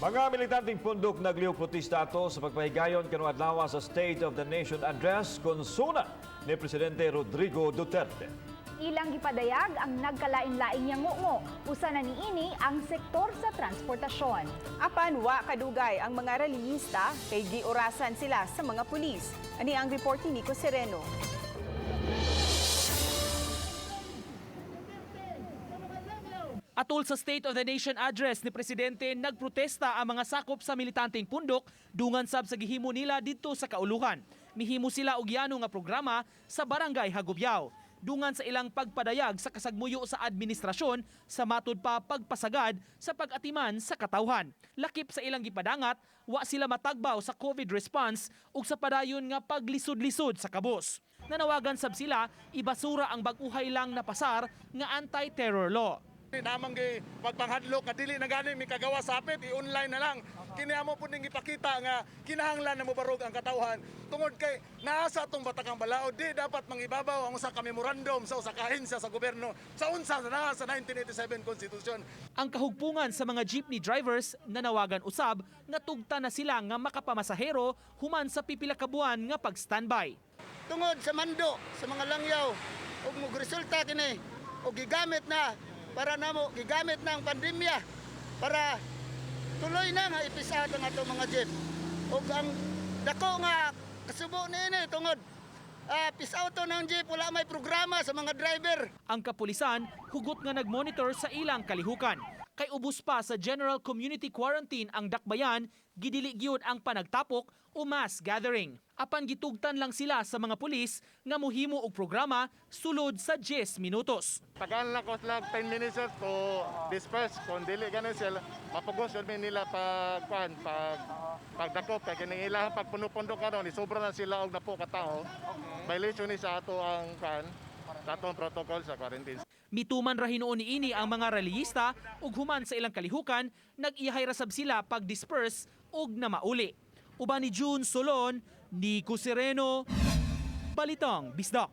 Mga militanteng Pundok naglihok protesta ato sa pagpahigayon karong adlaw sa State of the Nation Address kon SONA ni Presidente Rodrigo Duterte. Ilang gipadayag ang nagkalain-laing yangungo. Usa na niini ang sektor sa transportasyon. Apan wa kadugay ang mga rallyista kay giorasan sila sa mga pulis. Ani ang report ni Nico Sereno. Atol sa State of the Nation Address ni Presidente, nagprotesta ang mga sakop sa militanteng Pundok dungan sab sa gihimo nila didto sa kauluhan. Mihimo sila og yano nga programa sa Barangay Hagubiao. Dungan sa ilang pagpadayag sa kasagmuyo sa administrasyon sa matud pa pagpasagad sa pag-atiman sa katawhan. Lakip sa ilang gipadangat, wa sila matagbaw sa COVID response ug sa padayon nga paglisod-lisod sa kabus. Nanawagan sab sila ibasura ang bag-uhay lang napasar nga anti-terror law. Namang gi pagpanghadlok nga dili na gani mi kagawa sapit, i-online na lang. Kini amo pud ning ipakita nga kinahanglan na mobarog ang katawhan tungod kay naa sa atong batakang balaod, di dapat mangibabaw ang usa ka memorandum sa usa ka ahensya sa gobyerno sa unsa naa sa 1987 Constitution. Ang kahugpungan sa mga jeepney drivers, nanawagan usab nga tugta na sila nga makapamasahero human sa pipila ka buwan nga pag-standby. Tungod sa mando sa mga langyaw ug mogresulta kini og gigamit na para namo, gigamit na ang pandemya para tuloy na nga ipisad ang atong mga jeep. Ug ang dako nga kasubo niini tungod peace out to ng jeep, wala may programa sa mga driver. Ang kapulisan hugot nga nagmonitor sa ilang kalihukan. Kay ubos pa sa general community quarantine ang dakbayan, gidili gyud ang panagtapok o mass gathering. Apan gitugtan lang sila sa mga pulis nga mohimo og programa sulod sa 10 minutos. Tagaan lang ko sila 10 minutes, sir, to disperse. Kung dili ganin sila, mapugos yun nila pag kuan, pagdakop kay kining ilang pagpuno-pundo karon, sobra na sila og napo ka tawo. Violation ni sa ato ang kuan, sa atong protocol sa quarantine. Mituman ra hinuon niini ang mga rallyista ug human sa ilang kalihukan, nag-iyahay ra sab sila pag-disperse ug namauli. Uban ni June Solon, Nico Sereno, Balitang Bisdak.